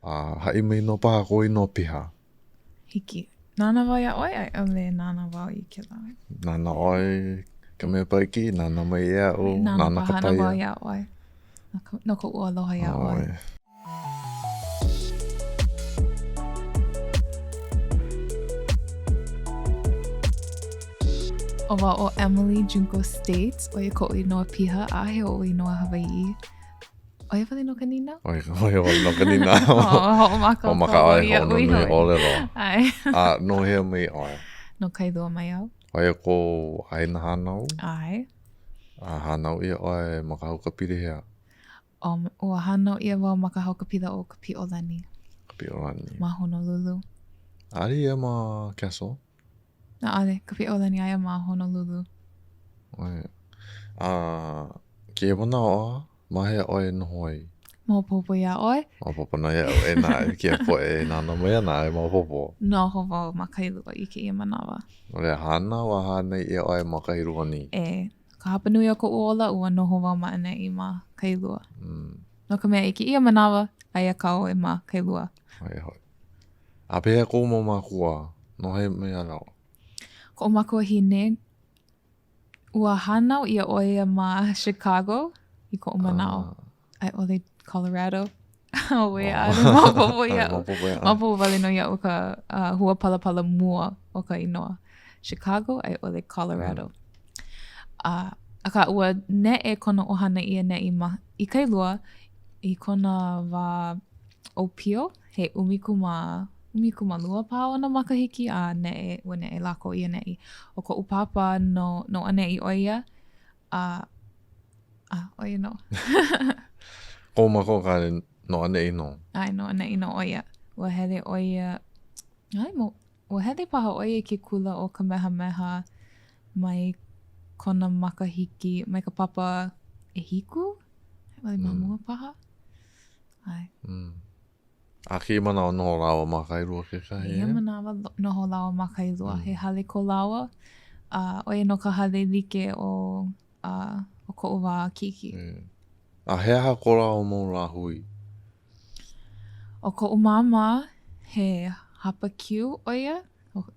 A haʻi mai nō paha kou inoa piha. Hiki. Nānā wau iā ʻoe a i ʻole nānā wau i kēlā? Nānā ʻoe ka mea paʻakikī, nānā mai iaʻu, nānā ka paha paia. wau iā ʻoe. No koʻu aloha iā ʻoe. ʻO wau ʻo Emily Junko States, ʻo ia koʻu inoa piha, ʻaʻahe oʻu inoa Hawaiʻi. ʻO ia wale nō ka nīnau? ʻO ia wale nō ka nīnau. Hoʻomākaukau Hoʻomaka wau ʻoe, iaʻu iho. hoʻonui ʻōlelo. ʻAe. A no hea mai ʻoe? No Kailua mai au. ʻO ia kou ʻāina hānau? ʻAe. A hānau ʻia ʻoe ma ka haukapila hea? Um, ua hānau ʻia wau ma ka haukapila o Kapiʻolani. Kapiʻolani. Ma Honolulu. ʻAʻole ia ma Castle? ʻAʻole, Kapiʻolani aia ma Honolulu. ʻAe. A kēia manawa, ma hea ʻoe e noho ai? Maopopo iā ʻoe? Maopopo nō iaʻu e nā i kēia poʻe e nānā mai ana e maopopo. Noho wau ma Kailua i kēia manawa. No laila, hānau a hānai ʻia ʻoe ma Kailua nei? E, ka hapanui o koʻu ola, ua noho wau ma ʻaneʻi ma Kailua. Mm. No ka mea, i kēia manawa, aia kā ʻoe ma Kailua. Aia hoʻi. A pehea kou mau mākua? No hea mai a lāua? Koʻu makuahine, ua hānau ʻia ʻo ia ma Chicago i koʻu manaʻo. Ah. A i ʻole Colorado. Auē, ʻaʻole maopopo iaʻu. Maopopo wale nō iaʻu ka uh, hua palapala mua o ka inoa. Chicago a i ʻole Colorado. Mm. Uh, akā, ua neʻe kona ʻohana i ʻaneʻi ma i Kailua i kona wā ʻōpio, he ʻumikūmā, ʻumikūmālua paha ona makahiki, a neʻe, ua neʻe lākou i ʻaneʻi. ʻO koʻu pāpā no, no ʻaneʻi ʻo ia, a, a ʻo ia nō. Kou makuakāne no ʻaneʻi nō? ʻAe, no ʻaneʻi nō ʻo ia. Ua hele ʻo ia, ʻae, mo, ua hele paha ʻo ia i ke kula ʻo Kamehameha mai kona makahiki, mai ka papa ʻehiku? A i ʻole ma mua paha? ʻAe. Mm. A kēia manawa noho lāua ma Kailua kekahi? Kēia manawa noho lāua ma Kailua. Mm. He hale ko lāua. A ʻo ia nō ka hale like o, uh, o koʻu wā keiki. Mm. A he aha ko lāua mau lāhui? ʻO koʻu māmā, he hapa kiu ʻo ia.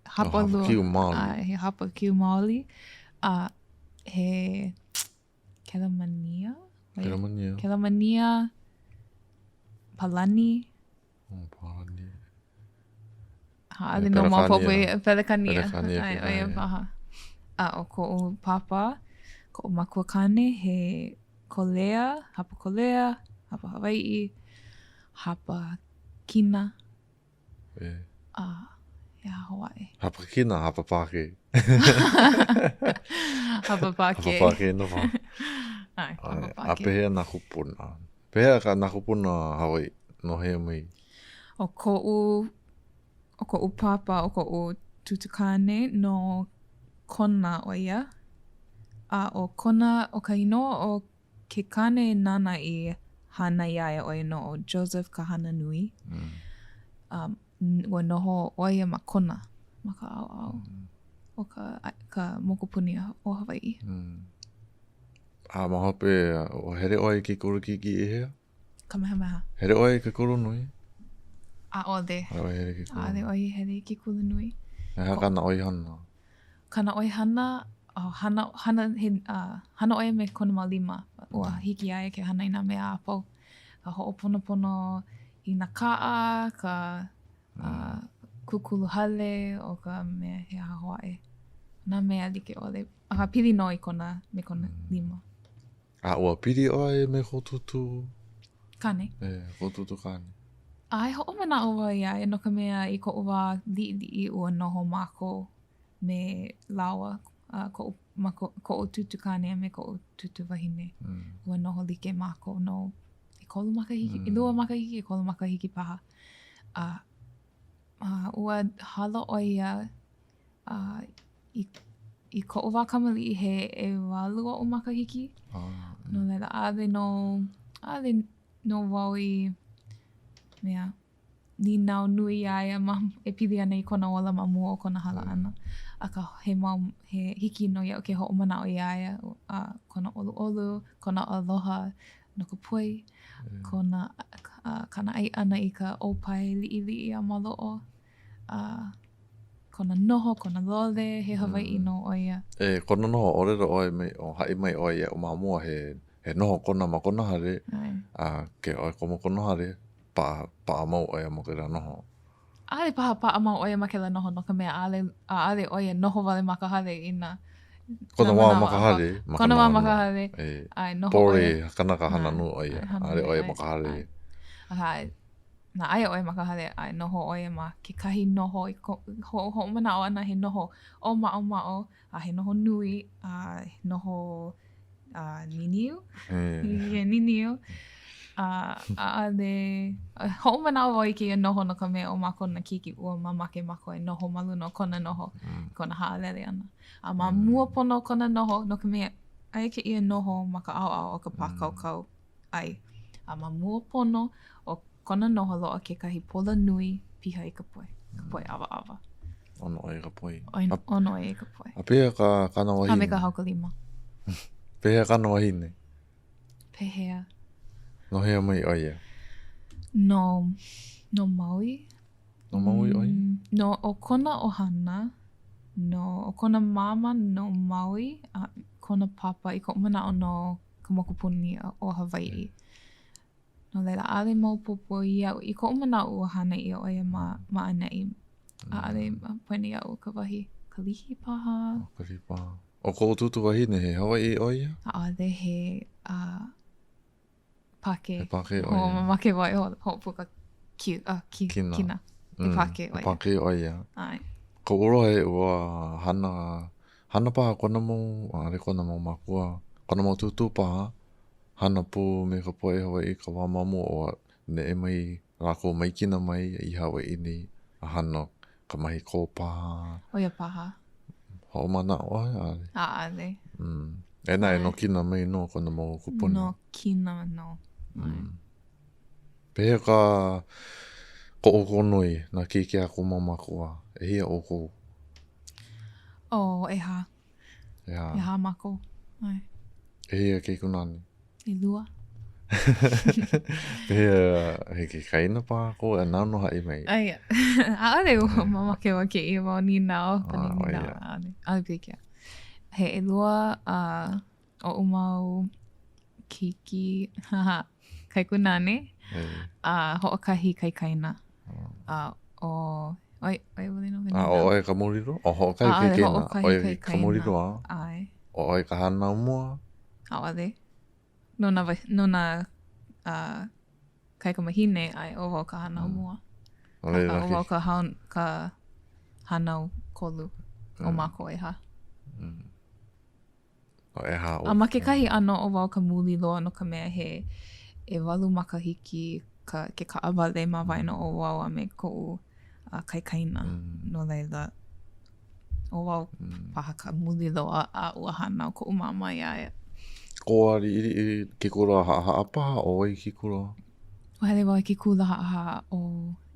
Hapa, oh, hapa kiu maoli. A, he hapa kiu maoli. A he Kelemania? Kelemania. Kelemania. Palani. Oh, Palani. ʻAʻole nō maopopo ia. Pelekania. Pelekania. ʻAe, ʻo ia paha. A ʻo koʻu pāpā, koʻu makuakāne, he Kolea, hapa Kolea, hapa Hawaiʻi, hapa Kina. E. A he aha hou aʻe? Hapa Kina, hapa Pākē. Hapa Pākē. Hapa Pākē nō paha. ʻAe, hapa Pākē. A pehea nā kūpuna? Pehea ka nā kūpuna Hawaiʻi no hea mai? ʻO koʻu, ʻo koʻu pāpā, ʻo koʻu tūtū kāne no Kona ʻo ia. A ʻo kona, ʻo ka inoa o ke kāne nāna i hānai iā ia ʻo ia nō ʻo Joseph Kahananui. Mm. Um, ua noho ʻo ia ma Kona, ma ka ʻaoʻao mm. o ka, ka mokupuni o Hawaiʻi. Mm. A ma hope, ua hele ʻoe i ke kula kiʻekiʻe hea? Kamehameha. Hele ʻoe i ke kula nui? ʻAʻole. ʻAʻole hele i ke kula. ʻAʻole ʻo ia hele i ke kula nui. He aha kāna ʻoihana? Kāna ʻoihana, oh, hana, hana, he, uh, hana ʻo ia me kona mau lima. Ua hiki iā ia ke hana i nā mea a pau. Ka hoʻoponopono i nā kaʻa, ka uh, kūkulu hale, ʻo ka mea he aha hou aʻe. Nā mea like ʻole. Akā pili nō i kona, me kona lima. A ua pili ʻoe me kou tūtū? Kāne. E, kou tūtū kāne. ʻAe, hoʻomanaʻo wau iā ia no ka mea i koʻu wā liʻiliʻi ua noho mākou me lāua, uh, koʻu, ma ko, koʻu tūtū kāne a me koʻu tūtū wahine. Mm. Ua noho like mākou no ʻekolu makahiki, Mm. ʻelua makahiki, ʻekolu makahiki paha. A uh, ua hala ʻo ia uh, i, i koʻu wā kamaliʻi he ʻewalu oʻu makahiki. Ah, No laila, ʻaʻole nō, ʻaʻole nō wau i mea nīnau nui iā ia ma, e pili ana i kona ola ma mua o kona hala ʻana. Akā, he mau, he hiki nō iaʻu ke hoʻomanaʻo iā ia, a kona ʻoluʻolu, kona aloha. no ka poi, kona, uh, kāna ʻai ʻana i ka ʻōpae liʻiliʻi a maloʻo, a kona noho, kona lole, he Hawaiʻi mm. nō ʻo ia. E, kona noho, ʻōlelo ʻoe mai, o haʻi mai ʻoe iaʻu ma mua, he, he noho kona ma kona hale, a ke ʻoe komo kona hale, paʻa, paʻa mau ʻo ia ma kēlā noho. ʻAʻole paha paʻa mau ʻo ia ma kēlā noho no ka mea ʻaʻole, ʻaʻole ʻo ia noho wale ma ka hale i nā Kona wā ma ka hale. Kona wā ma ka hale. ʻAe, noho ʻo ia. Pōle kanaka hana nui ʻo ia. ʻAʻole ʻo ia ma ka hale. Akā, na aia ʻo ia ma ka hale, a noho ʻo ia ma kekahi noho i ko, ho, hoʻomanaʻo ʻana he noho ʻōmaʻomaʻo, a he noho nui, a he noho uh, niniu. Mm. niniu. A ʻaʻole, hoʻomanaʻo wau i kēia noho no ka mea ʻo mākou nā keiki ua mamake mākou e noho ma luna o kona noho, mm. kona haʻalele ʻana. A ma mm. mua pono o kona noho, no ka mea, aia kēia noho ma ka ʻaoʻao o ka pākaukau mm. ʻai. A ma mua pono o kona noho loaʻa kekahi pola nui piha i ka poi, ka poi ʻawaʻawa. ʻOno ʻoe i ka poi. ʻOno ʻoe i ka poi. A pehea ka kāna wahine? A me ka haukalima. Pehea kāna wahine? Pehea? No hea mai ʻo ia? No, no Maui. No Maui ʻo ia? Mm, no, ʻo kona ʻohana, no, ʻo kona māmā no Maui, a kona papa i koʻu manaʻo no ka mokupuni ʻo Hawaiʻi. No laila, ʻaʻole maopopo iaʻu. I koʻu manaʻo ua hānai ʻia ʻo ia ma, ma ʻaneʻi. ʻAʻole mm. poina iaʻu ka wahi. Kalihi paha. Oh, Kalihi paha. ʻO koʻu tūtū wahine, he Hawaiʻi ʻo ia? ʻAʻole he uh, Pākē. He Pākē ʻo ia. Mamake wau e hoʻopuka ki, uh, ki, kina. kina. He mm, Pākē ʻo ia. Pākē ʻo ia. ʻAe. Koʻu lohe ua hana, hana paha kona mau, ʻaʻole kona mau mākua, kona mau tūtū paha, Hana pū me ka poʻe Hawaiʻi ka wā ma mua ua neʻe mai lākou mai Kina mai i Hawaiʻi nei a hana ka mahi kō paha. ʻO ia paha. Hoʻomanaʻo ʻoe, ʻaʻole? ʻAʻole. Mm. E naʻe, no Kina mai nō kona mau kūpuna. No Kina nō. Mm. Pehea ka ko ʻoukou nui, nā keiki a kou mau mākua? ʻEhia ʻoukou? Oh, ʻehā. ʻEhā. ʻEhā mākou. ʻAe. ʻEhia kaikunāne? ʻElua. Pehea, he kaikaina paha kou e nāu nō haʻi mai. Aia. ʻAʻole ua mamake wau kēia mau nīnau. Ah, nīnau. ʻAʻole. ʻAʻole pilikia. He ʻelua uh, oʻu mau keiki kaikunāne a hoʻokahi kaikaina. A ʻo, ʻoi, ʻoi wale nō ka A ʻo ʻoe ka muli loa? ʻO hoʻokahi kaikaina. ʻO ʻoe ka muli loa? ʻAe. ʻO ʻoe ka hānau mua? ʻAʻole. No nā, no nā uh, kaikamahine, ʻae, ʻo wau ka hānau mm. mua. ʻO wau ka, ka hānau kolu o mm. mākou ʻehā. Mm. ʻEhā A ma kekahi ʻano ʻo wau ka muli loa no ka mea he ʻewalu makahiki ka ke kaʻawale ma waena o wau a me koʻu uh, kaikaina. Mm. No laila, ʻo wau mm. paha ka muli loa a ua hānau koʻu māmā iā ia. Koa liʻiliʻi ke kula haʻahaʻa paha ʻo wai ke kula? Ua hele wau i ke kula haʻahaʻa ʻo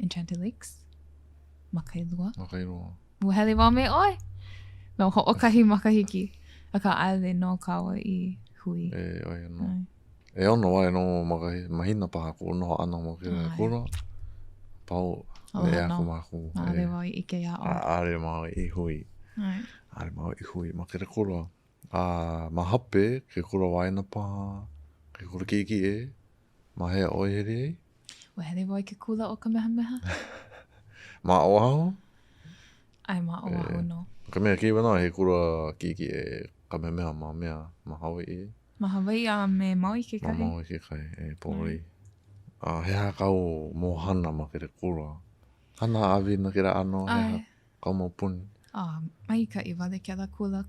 Enchanted Lakes ma Kailua. Ma Kailua. Ua hele wau me ʻoe. No hoʻokahi makahiki. Akā, ʻaʻole nō kāua i hui. E, ʻo ia nō. ʻEono wale nō mahina paha koʻu noho ʻana ma kēlā kula. Pau, neʻe aku mākou. ʻAʻole wau i ʻike iā ʻoe. ʻAʻole māua i hui. ʻAʻole māua i hui ma kēlā kula. A ma hope, ke kula waena paha, ke kula kiʻekiʻe, ma hea ʻoe hele ai? Ua hele wau i ke kula ʻo Kamehameha. Ma Oʻahu? ʻAe, ma Oʻahu nō. No ka mea, kēia manawa he kula kiʻekiʻe Kamehameha ma mea, ma Hawaiʻi. Ma Hawaiʻi a me Maui kekahi. Ma Maui kekahi, e poli. A he aha kāu mau hana ma kēlā kula? Hana hāʻawi no kēlā ʻano, he aha kāu mau puni? A maikaʻi wale kēlā kula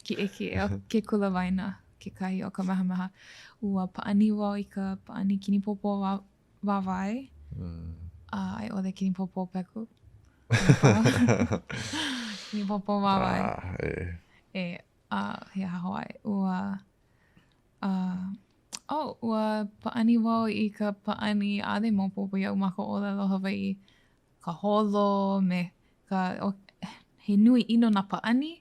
kiʻekiʻe ʻo ke kula waena kekahi ʻo Kamehameha. Ua pāʻani wau i ka pāʻani kinipōpō wāwae mm. a i ʻole kinipōpō peku. Kinipōpō wāwae. Ah, e. E, a he aha hoʻi, ua, uh, oh, ua pāʻani wau i ka pāʻani ʻaʻole maopopo iaʻu ma ka ʻōlelo Hawaiʻi ka holo me ka, oh, he nui ʻino nā pāʻani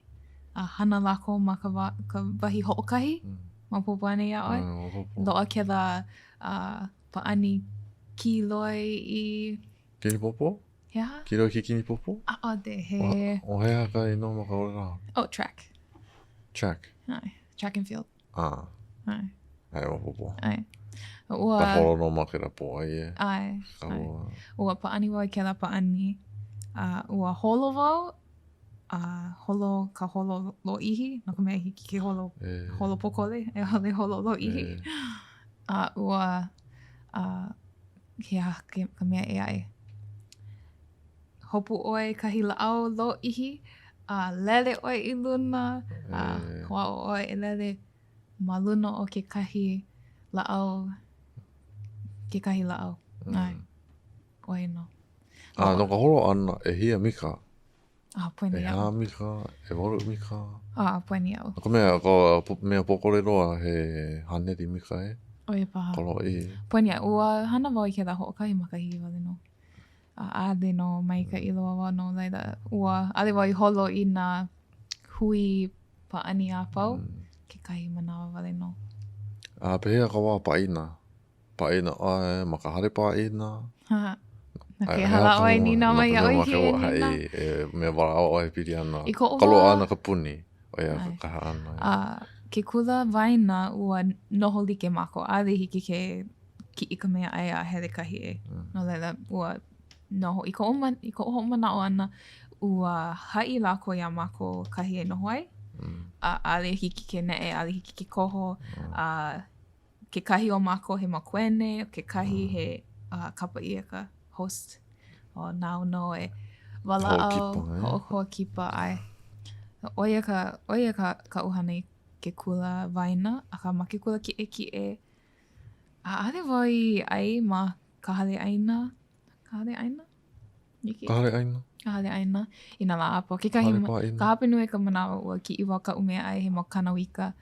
a hana lākou ma ka, wā, ka wahi hoʻokahi mm. Maopopo anei iā ʻoe? Maopopo. Loaʻa kēlā uh, pāʻani kīloi i... Kinipopo? He aha? Kīloi ke kinipopo? ʻAʻole, he... O, he aha ka inoa ma ka ʻōlelo? Oh, track. Track. ʻAe, track and field. Ah. ʻAe. ʻAe, maopopo. ʻAe. Ua... Ka holo nō ma kēlā pōʻai e. ʻAe. ʻAe. Ua pāʻani wau i kēlā pāʻani. A ua holo wau, a holo ka holo lōʻihi, no ka mea hiki ke holo, E. holo pōkole, ʻaʻole holo lōʻihi. E. A ua, a, he aha ke, ka mea ʻē aʻe. Hopu ʻoe i kahi lāʻau lōʻihi, a lele ʻoe i luna, a E. hoʻāʻo ʻoe e lele ma luna o kekahi lāʻau, kekahi lāʻau. ʻAe. Mm. ʻO ia nō. A no ka holo ʻana, ʻehia mika? A, poina iaʻu. ʻEhā mika, ʻewalu mika. A, poina iaʻu. No ka mea, ka mea pōkole loa, he haneli mika e. ʻO ia paha. Ka lōʻihi. Poina iaʻu. Ua hana wau i kēlā hoʻokahi makahiki wale nō. A ʻaʻole nō maikaʻi loa wau no laila, ua ʻaʻole wau i holo i nā hui pāʻani a pau, Mm. kekahi manawa wale nō. A pehea ka wā pāʻina? Pāʻina ʻoe ma ka hale pāʻina? Ha. Na ke aha lā ʻoe i nīnau mai iaʻu i kēia nīnau? E mea walaʻau ʻoe e pili ana. I koʻu Ka loaʻa wā. ʻana ka puni. ʻO ia ka kaha ʻana. A ke kula waena ua noho like mākou. ʻAʻole hiki ke kiʻi ka meaʻai a hele kahi ʻē. Mm. No laila, ua noho i koʻu man, i koʻu hoʻomanaʻo ʻana, ua haʻi lākou iā mākou kahi e noho ai. Mm. A ʻaʻole hiki ke neʻe, ʻaʻole hiki ke koho. Mm. A kekahi o mākou he makuahine, kekahi he uh, kapa ʻia ka host. ʻO nāu nō e walaʻau, Hoʻokipa, eh? hoʻokipa, ʻae. ʻO ia ka, ʻo ia ka, kaʻu hana i ke kula waena, akā ma ke kula kiʻekiʻe, ʻaʻole wau i ʻai ma ka hale ʻaina. Ka hale ʻaina? Hiki? Ka hale ʻaina. Ka hale ʻaina. I nā lā a pau. Kekahi, Hale pāʻina. ka hapa nui o ka manawa ua kiʻi wau kaʻu meaʻai he mau kanawika.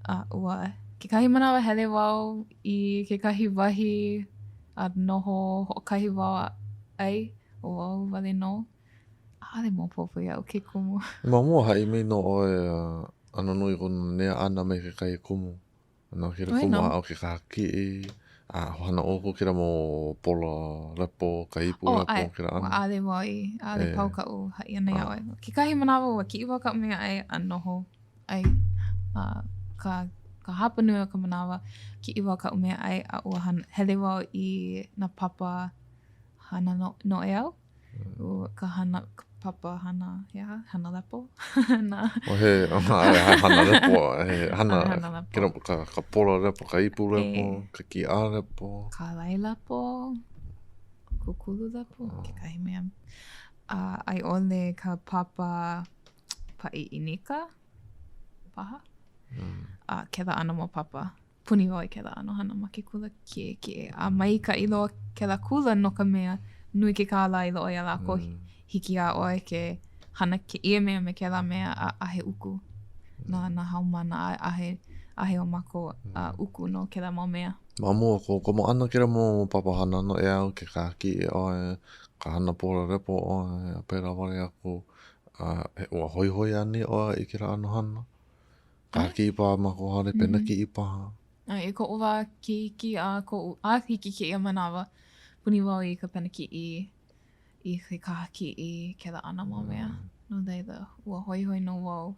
A ua, kekahi manawa hele wau i kekahi wahi a noho hoʻokahi wau a ʻai, ʻo wau wale nō. ʻAʻole maopopo iaʻu ke kumu. Ma mua haʻi mai nō ʻoe ʻano nui kou nanea ʻana me kekahi kumu. No kēlā kumu aʻo ke kaha kiʻi, a hana ʻoukou kēlā mau pola lepo, ka ipu Oh, lepo, ʻae, kēlā ʻano. ʻaʻole wau i, ʻaʻole E. pau kaʻu haʻi ʻana iā ʻoe. Kekahi manawa ua kiʻi wau kaʻu meaʻai a noho ʻai. A ka, ka hapa nui o ka manawa, kiʻi wau kaʻu meaʻai a ua hana, hele wau i nā papa hana no, noʻeau. Mm. Ka hana, ka papa hana, he aha? Hana lepo? Na. Oh, he, hana lepo, he hana, hana lepo. Kēlā, ka, ka pola lepo, ka ipu lepo, E. ka kīʻā lepo. Kālai lepo, kūkulu lepo, Oh. kekahi mea. A a i ʻole ka papa paʻi ʻīnika, paha? Mm. A kēlā ʻano mau papa. Puni wau i kēlā ʻano hana ma ke kula kiʻekiʻe. A maikaʻi loa kēlā kula no ka mea, nui ke kālā i loaʻa iā lākou. Mm. Hiki iā ʻoe ke hana kēia mea me kēlā mea a ʻaʻahe uku na nā haumāna a ʻaʻahe, ʻaʻahe o mākou a uku no kēlā mau mea. Ma mua kou komo ʻana kēlā mau papa hana noʻeau, ke kaha kiʻi ʻoe, ka hana pola lepo ʻoe, a pēlā wale aku. A he, ua hoihoi anei ʻoe i kēlā ʻano hana? Kaha kiʻi paha ma kou hale, pena mm-hmm. kiʻi paha. A i koʻu wā keiki a koʻu, a hiki kēia manawa, puni wau i ka pena kiʻi, i ke kaha kiʻi, kēlā ʻano mau mea. Mm. No laila, ua hoihoi nō wau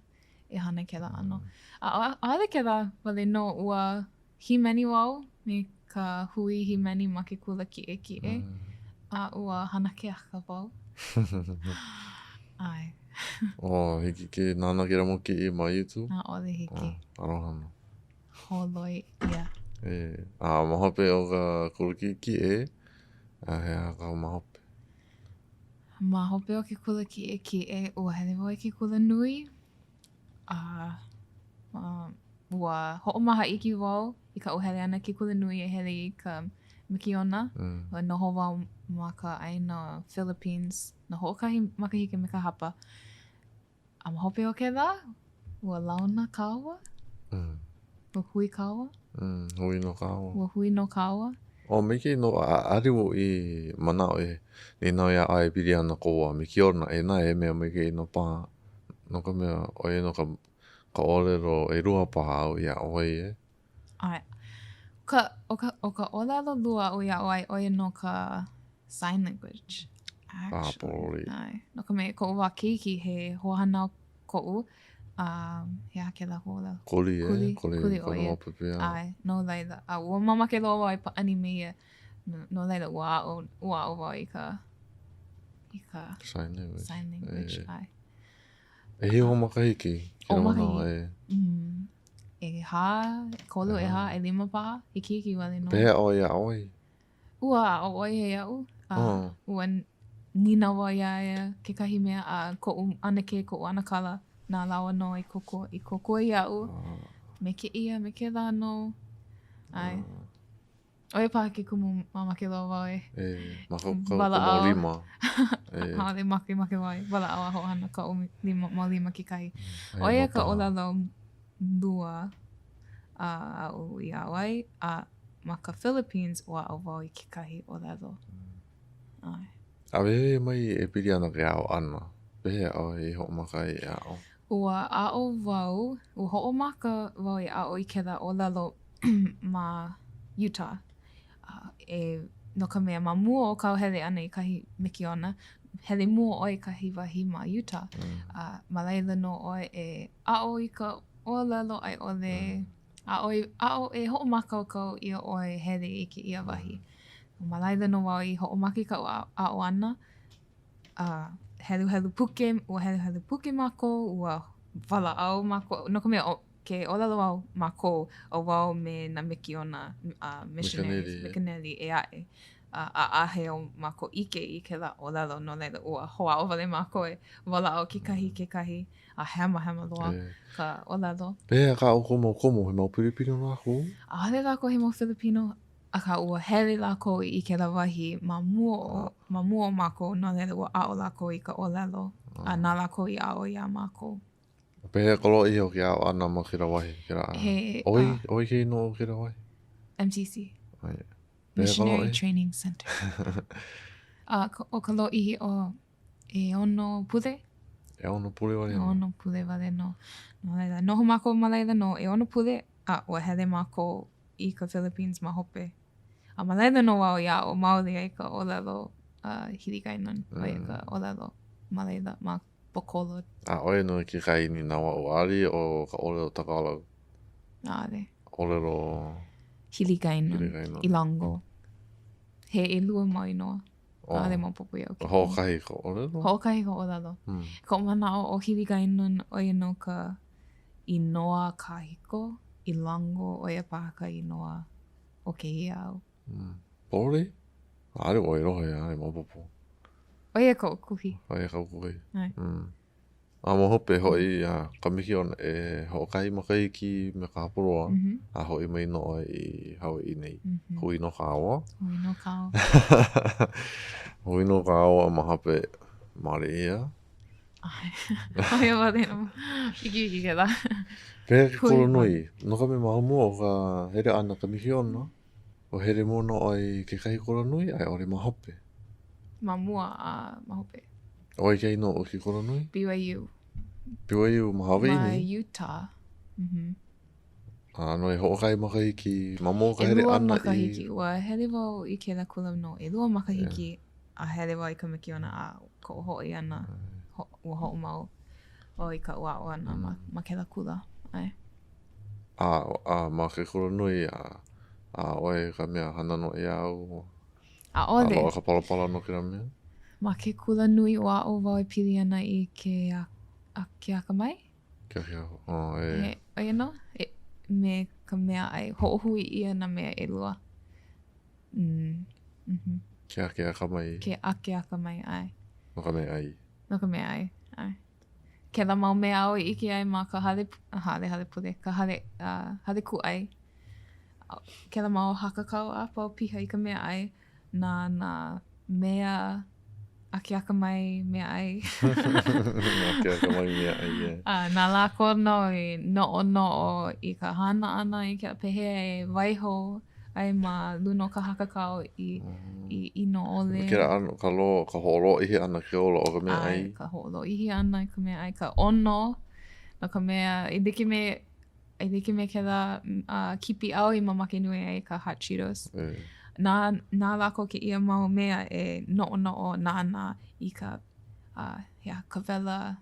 e hana kēlā ʻano. A ʻaʻole kēlā wale nō, ua hīmeni wau me ka hui hīmeni ma ke kula kiʻekiʻe, mm. a ua hana keaka wau. ʻAe. Oh, hiki ke nānā kēlā mau kiʻi ma YouTube? ʻAʻole hiki. Oh, aloha nō. Holoi ʻia. E, a ma hope o ka kula kiʻekiʻe, a he aha kāu ma hope? Ma hope o ke kula kiʻekiʻe, ua hele wau i ke kula nui, a uh, ua hoʻomaha iki wau i kaʻu hele ʻana ke kula nui e hele i ka mikiona. Mm. Ua noho wau ma ka ʻāina Philippines no hoʻokahi makahiki me ka hapa. A ma hope o kēlā, ua launa kāua. Mm. Ua hui kāua. Mm, hui nō kāua. Ua hui nō kāua. O, maikaʻi nō, ʻaʻole wau i manaʻo e nīnau iā ʻoe e pili ana kou wā mikiona, inā he mea maikaʻi nō paha, no ka mea, ʻo ia nō ka, ka ʻōlelo ʻelua paha āu iā ʻoe e. ʻAe. Ka, ʻo ka, ʻo ka ʻōlelo lua aʻu i aʻo ai, ʻo ia nō ka sign language. Ah, Actually. poli. ʻAe. No ka mea, koʻu wā keiki, he hoahānau koʻu, um, he aha kēlā huaʻōlelo? Kuli, e? Kuli, Kuli, kuli ʻo kona ia. mau pepeiao. ʻAe, no laila. A ua mamake loa wau e pāʻani me ia. No, no laila, ua aʻo, ua aʻo wau i ka, i ka Sign language. sign language. E. ʻAe. ʻEhiku makahiki? ʻO Kēlā manawa, makahiki. e. Mm. ʻEhā, ʻekolu, ʻehā, ʻelima paha. Ikiiki wale nō. Pehea ʻoe i aʻo ai? Ua aʻo ʻo ia iaʻu. A Oh. ua nīnau wau iā ia kekahi mea a koʻu ʻanakē, koʻu ʻanakala, na lāua nō i kōkua, i kōkua iaʻu me kēia, me kēlā nō. ʻAe. ʻO ia paha ke kumu mamake loa wau e. E, mākaukau Walaʻau. ka mau lima. E. ʻAʻole makemake wau e walaʻau a hoʻohana kaʻu lima, mau lima kekahi. E, ʻO ia no ka paha. ʻōlelo lua a aʻu i aʻo ai, a ma ka Philippines, ua aʻo wau i kekahi ʻōlelo. ʻAe. A wehewehe mai e pili ana ke aʻo ʻana. Pehea ʻoe i hoʻomaka ai e aʻo? Ua aʻo wau, ua hoʻomaka wau e aʻo i kēlā ʻōlelo ma Utah. A e, no ka mea, ma mua o kāu hele ʻana i kahi mikiona, hele mua ʻoe i kahi wahi ma Utah. A ma laila nō ʻoe e aʻo i ka ʻōlelo a i ʻole, aʻo i, aʻo e hoʻomākaukau ʻia ʻoe e hele i kēia wahi. Ma laila nō wau i hoʻomaka i kaʻu aʻo ʻana. A heluhelu puke, ua heluhelu puke mākou, ua walaʻau mākou, no ka mea, ʻo ke ʻōlelo au mākou, ʻo wau me nā mikiona, uh, missionaries, mikaneli ʻē aʻe. A ʻaʻahe o mākou ʻike i kēlā ʻōlelo, no laila, ua hoʻāʻo wale mākou e walaʻau kekahi i kekahi, a hemahema loa ka ʻōlelo. Pehea kā ʻoukou mau komo, he mau Pilipino lākou? ʻAʻole lākou he mau Filipino, Akā, ua hele lākou i kēlā wahi ma mua o, ma mua o mākou, no laila ua aʻo lākou i ka ʻōlelo, a na lākou i aʻo iā mākou. Pehea ka lōʻihi o ke aʻo ʻana ma kēlā wahi? Kēlā, He, ʻoi, ʻoi ke inoa o kēlā wahi? MTC. Oh, yeah. Pehea ka Missionary lōʻihi? Training Center. A ʻo ka lōʻihi ʻo ʻeono pule. ʻEono pule wale nō. ʻEono pule wale nō. No laila, noho mākou ma laila no ʻeono pule, a ua hele mākou i ka Philippines ma hope. A ma laila nō wau i aʻo maoli ai ka ʻōlelo uh, Hiligaynon, ʻo ia ka ʻōlelo ma laila, ma Bacolod. A ʻo ia nō kekahi nīnau aʻu, ʻaʻole ʻo ka ʻōlelo Tagalog. ʻAʻole. ʻōlelo Hiligaynon. Hiligaynon. Ilonggo. He ʻelua mau inoa. Oh. ʻAʻole maopopo iaʻu. Hoʻokahi ka ʻōlelo? Hoʻokahi ka ʻōlelo. Hmm. Koʻu manaʻo ʻo Hiligaynon, ʻo ia nō ka inoa kahiko, Ilonggo, ʻo ia paha ka inoa o kēia au. Hmm. Poli? ʻAʻole wau i lohe, ʻaʻole maopopo. ʻO ia kaʻu kuhi. ʻO ia kaʻu kuhi. ʻAe. Hmm. A ma hope hoʻi a ka mikiona e hoʻokahi makahiki me ka hapa loa, mm -hmm. a hoʻi mai nō ʻoe i Hawaiʻi nei. Mm -hmm. Hui nō kāua. Hui nō kāua. Hui nō kāua ma hope male ʻia. ʻO ia wale nō. Wikiwiki kēlā. Pehea ke kulanui? No ka mea ma mua o ka hele ʻana ka mikiona, ua hele mua nō ʻoe i kekahi kulanui a i ʻole ma hope? Ma mua a ma hope. ʻO wai ka inoa o ke kulanui? BYU. BYU ma Hawaiʻi Ma nei? Utah. Mm-hmm. A no e hoʻokahi makahiki ma mua o ka hele ʻElua ʻana i... makahiki. Ua hele wau i kēlā kula no ʻelua makahiki a hele wau i ka mikiona a koʻu hoʻi ʻana, ho, ua hoʻomau wau i kaʻu aʻo ʻana ma, ma kēlā kula. ʻAe. A, a ma ke kulanui, a, a ʻoe ka mea hana noʻeau? ʻAʻole. A loaʻa ka palapala no kēlā mea? Ma ke kulanui ua aʻo wau e pili ana i ke, a, a, ke akamai. Ke ake, oh, e. He, ʻo ia nō, e, me ka meaʻai, hoʻohui ʻia nā mea ʻelua. Mm. Mm -hmm. Ke ake akamai. Ke ake akamai, ʻae. No ka meaʻai. No ka meaʻai, ʻae. Kēlā mau mea aʻu i ʻike ai ma ka hale, hale, hale pule, ka hale, uh, hale kūʻai. Kēlā mau hakakau a pau piha i ka meaʻai na nā mea akeakamai meaʻai. Akeakamai meaʻai, yeah. A na lākou nō i noʻonoʻo i ka hana ʻana i kēlā pehea e waiho ai ma luna o ka hakakau i, i ʻino ʻole. Kēlā ʻano, ka lo, ka hoʻolōʻihi ʻana ke ola o ka meaʻai. ʻAe, ka hoʻolōʻihi ʻana i ka meaʻai, ka ʻono, no ka mea, e like me. E like me kēlā uh, kipi āu i mamake nui ai ka hot Cheetos. E. Na, na lākou kēia mau mea e noʻonoʻo nānā i ka, uh, yeah, ka wela,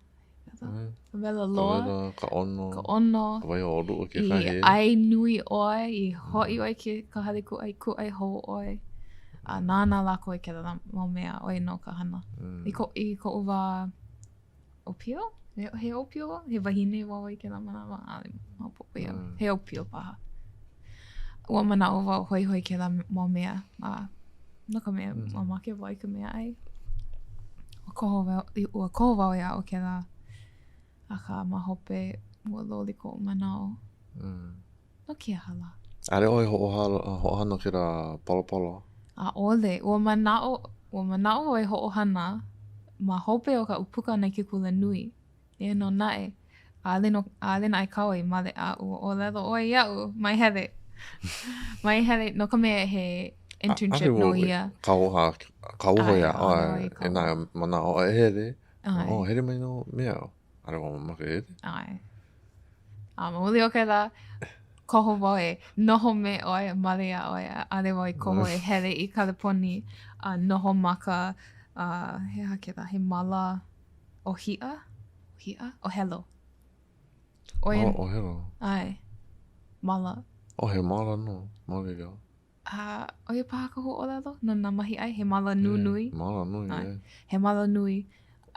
mm. ka wela loa. Ka wela, ka ʻono. Ka ʻono. Ka waihoʻoluʻu kekahi. I ʻai nui ʻoe, i hoʻi ʻoe i ka hale kūʻai, kūʻai hou ʻoe. A nānā lākou i kēlā mau mea, ʻoia nō ka hana. Mm. I, ko, i koʻu wā ʻōpio? He, he ʻōpio? He wahine wau i kēlā manawa? ʻAʻole maopopo iaʻu. Mm. He ʻōpio paha. Ua manaʻo wau hoihoi kēlā mau mea. A no ka mea, Mm. mamake wau i ka meaʻai. Ua koho wau, ua koho wau e aʻo kēlā. Akā, ma hope, ua loli koʻu manaʻo. Mm. No ke aha lā? ʻAʻole ʻoe hoʻohala, hoʻohana kēlā palapala? ʻAʻole. Ua manaʻo, ua manaʻo wau e hoʻohana ma hope o kaʻu puka ʻana i ke kula nui. Eia nō naʻe, ʻaʻole nō, ʻaʻole naʻe kāua i male a ua ʻōlelo ʻoe iaʻu, mai hele. Mai hele, no ka mea he internship nō ia. Kauoha, kauoha iā ʻoe, ʻAe, e nā manaʻo e hele. ʻAe. Oh, hele mai nō me aʻu. ʻAʻole wau mamake e hele. ʻAe. A ma muli o kēlā, koho wau e noho me ʻoe, male iā ʻoe, a ʻaʻole wau i koho e hele i Kaleponi a noho ma ka, uh, he aha kēlā, he māla ʻōhiʻa? ʻŌhiʻa? ʻŌhelo. ʻOia. Oh, ʻōhelo. ʻAe. Māla. Oh, he māla nō. Maoli loa. A ʻo ia paha ka huaʻōlelo no nā mahiʻai, he māla nunui. Yeah, māla nui, ʻAe. yeah. He māla nui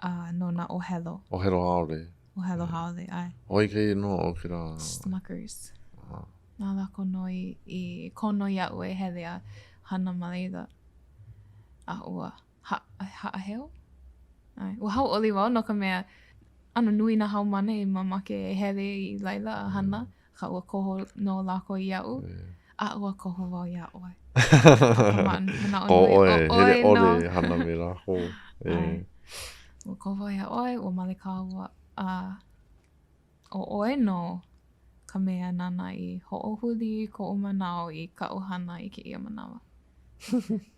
uh, no nā ʻōhelo. ʻŌhelo haole. ʻŌhelo haole, ʻae. ʻO ia kēia nō o kēlā. Smuckers. Ah. Na lākou nō i, i kono iaʻu e hele a hana ma laila. A ua ha, haʻaheo? ʻAe. Ua hauʻoli wau no ka mea, ʻano nui nā haumāna i mamake e hele i laila a hana. Mm. Akā ua koho nō lākou iaʻu, a ua koho wau iā ʻoe. Koho ʻoe, hele ʻole e hana me lākou. ʻAe. Ua koho wau iā ʻoe, ua male kāua, a ʻo ʻoe nō ka mea nāna i hoʻohuli i koʻu manaʻo i kaʻu hana i kēia manawa.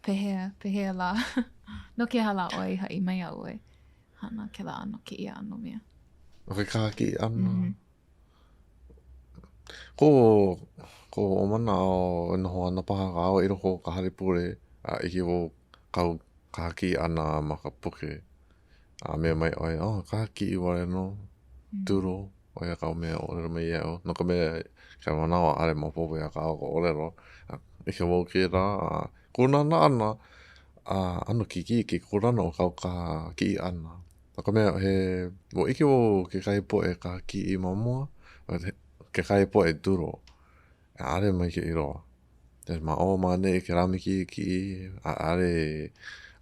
Pehea, pehea lā? No ke aha lā ʻoe i haʻi mai iaʻu e hana kēlā ʻano kēia ʻano mea? ʻO ke kaha kiʻi ʻana? Mm -hmm. Ko, ko manaʻo e noho ana paha kāua i loko o ka hale pule a ʻike wau kāu kaha kiʻi ʻana ma ka puke. A mea mai ʻoe, oh, kaha kiʻi wale nō, doodle, ʻo ia kāu mea ʻōlelo mai iaʻu. No ka mea, ka manawa ʻaʻole maopopo iā kāua ka ʻōlelo. A ʻike wau kēlā, a koʻu nānā ʻana, a ʻano kikiʻi ke kūlana o kāu kaha kiʻi ʻana. No ka mea, he, ua ʻike wau kekahi poʻe kaha kiʻi ma mua, kekahi poʻe doodle. ʻAʻole maikaʻi loa. Ma ʻō ma ʻaneʻi kēlā me kēia kiʻi, ʻaʻole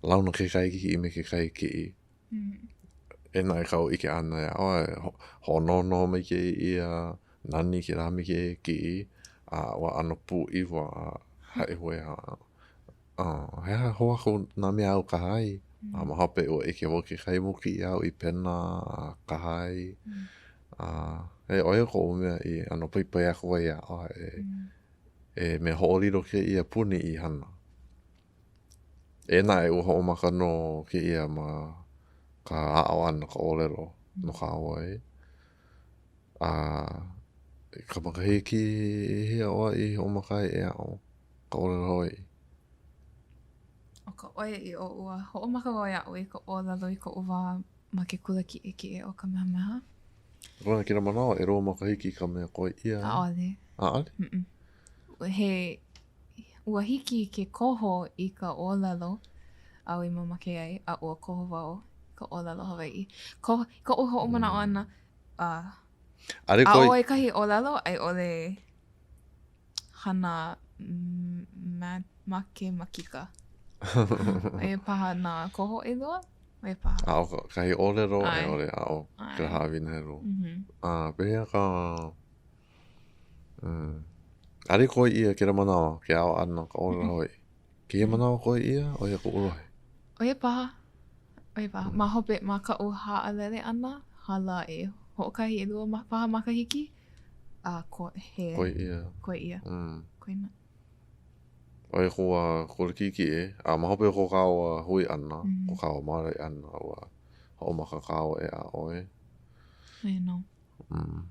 launa kekahi kiʻi me kekahi kiʻi. Eia naʻe kaʻu ʻike ʻana iā ʻoe, hoʻonohonoho maikaʻi ʻia, nani kēlā me kēia kiʻi, a ua ʻano pūʻiwa a haʻiwea. Oh, he aha hou aku nā mea āu kaha ai? A ma hope ua ʻike wau kekahi mau kiʻi āu i pena a kaha ai. A e ʻo ia koʻu mea i ʻano paipai aku ai iā ʻoe e, e mea hoʻolilo kēia puni i hana. Eia naʻe ua hoʻomaka nō kēia ma ka aʻo ʻana ka ʻōlelo no kāua e. A i ka makahiki hea ʻoe i hoʻomaka ai e aʻo ka ʻōlelo Hawaiʻi? ʻO ka ʻoiaʻiʻo, ua hoʻomaka wau e aʻo i ka ʻōlelo i koʻu wā ma ke kula kiʻekiʻe ʻo Kamehameha. Kona kēlā manawa, ʻelua makahiki ka mea koi ʻia. ʻAʻole. ʻAʻole? Mm-mm. He, ua hiki ke koho i ka ʻōlelo āu i mamake ai, a ua koho wau i ka ʻōlelo Hawaiʻi. Ko, koʻu hoʻomanaʻo ʻana, a, ʻAʻole koi. aʻo i kahi ʻōlelo a i ʻole hana makemakika. ʻO ia paha nā koho ʻelua? ʻO ia paha. Aʻo kahi ʻōlelo a i ʻole aʻo ka haʻawina helu. A pehea ka mm, ʻaʻole koi ʻia kēlā manawa ke aʻo ʻana ka ʻōlelo Hawaiʻi. Kēia manawa koi ʻia, ʻo ia koʻu lohe. ʻO ia paha. ʻO ia paha. Ma hope, ma kaʻu haʻalele ʻana, hala e hoʻokahi ʻelua paha makahiki, a ko, he. Koi ʻia. Koi ʻia. Mm. Koi na. ʻO ia koʻu wā kula kiʻekiʻe, a ma hope o ko kāua hui ʻana, mm -hmm. ko kāua male ʻana, ua hoʻomaka kāua e aʻo e. ʻO ia nō. Mm.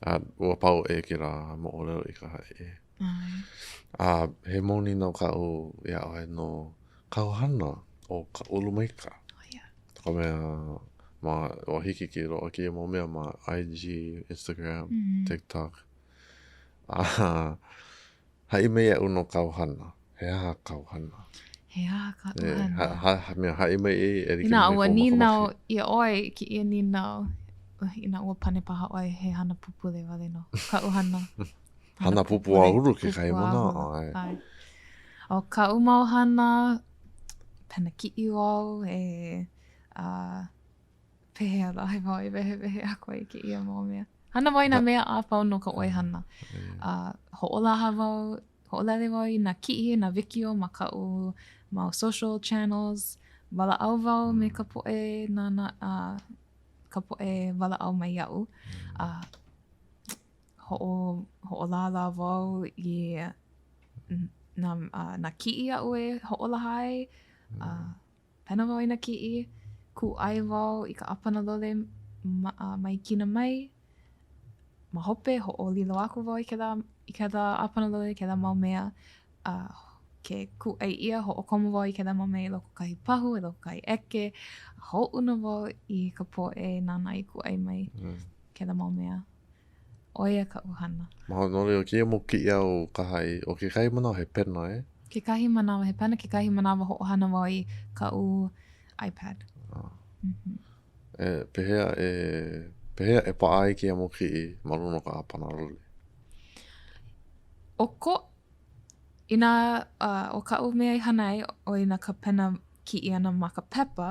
A ua pau ʻē kēlā moʻolelo i ka haʻi. ʻAe. A he mau nīnau kaʻu iā ʻoe no kāu hana ʻo ka Ulu Maika. Oh yeah. No ka mea, ma, ua hiki ke loaʻa kēia mau mea ma IG, Instagram, mm -hmm. TikTok. A haʻi mai iaʻu no kāu hana. He aha kāu hana? He aha kaʻu e, hana? Ha, ha, ha, mea, haʻi mai e, e like Inā ua nīnau ʻia ʻoe i kēia nīnau, inā ua pane paha ʻoe he hana pupule wale nō. Kaʻu hana. hana pupuāhulu kekahi manawa. ʻAe. ʻO kaʻu mau hana, pena kiʻi wau e uh, pehea lā wau e wehewehe aku ai i kēia mau mea. Hana wau i nā mea a pau no ka ʻoihana. Uh, hoʻolaha wau Hoʻolale wau i nā kiʻi, nā wikiō ma kaʻu mau social channels. Walaʻau wau me ka poʻe nāna, uh, ka poʻe walaʻau mai iaʻu. A uh, hoʻo, hoʻolālā wau i nā, uh, nā kiʻi aʻu e hoʻolaha ai. Uh, pena wau i nā kiʻi, kūʻai wau i ka ʻāpana lole ma, uh, mai Kina mai. Ma hope, hoʻolilo aku wau i kēlā, i kēlā ʻāpana lole, kēlā mau mea. A ke kūʻai ʻia, hoʻokomo wau i kēlā mau mea i loko o kahi pahu, i loko o kahi ʻeke. A hoʻouna wau i ka poʻe nāna i kūʻai mai mm. kēlā mau mea. ʻO ia kaʻu hana. Ma no laila, kēia mau kiʻi āu kaha i, ʻo kekahi manawa he pena, e? Kekahi manawa he pena, kekahi manawa hoʻohana wau i kaʻu iPad. Ah. Mm -hmm. E, pehea e, pehea e paʻa ai kēia mau kiʻi ma luna o ka ʻāpana lole? ʻO ko, inā, uh, ʻo kaʻu mea i hana ai, ʻo ia ka pena kiʻi ʻana ma ka pepa,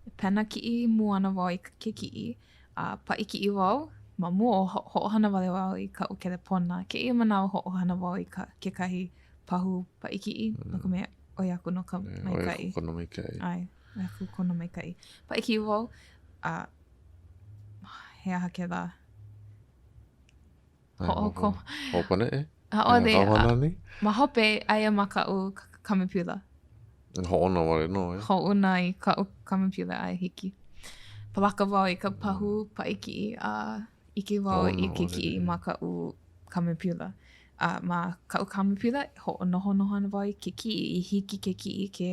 e pena kiʻi mua ana wau i ke kiʻi, a paʻi kiʻi wau, ma mua hoʻohana wale wau i kaʻu kelepona. Kēia manawa hoʻohana wau i ka, kekahi pahu paʻi kiʻi, mm. no ka mea, ʻoi aku nō ka maikaʻi. ʻOi aku kona maikaʻi. ʻAe, ʻoi aku kona maikaʻi. Paʻi kiʻi wau, a he aha kēlā? Hoʻoko. Hoʻopaneʻe? ʻAʻole. Ma hope, aia ma kaʻu kamepiula. Hoʻouna wale nō, e? Hoʻouna i kaʻu kamepiula ʻae hiki. Palaka wau i ka pahu paʻi kiʻi a ʻike wau i ke kiʻi ma kaʻu kamepiula. A ma kaʻu kamepiula, hoʻonohonoho ana wau i ke kiʻi i hiki ke kiʻi ke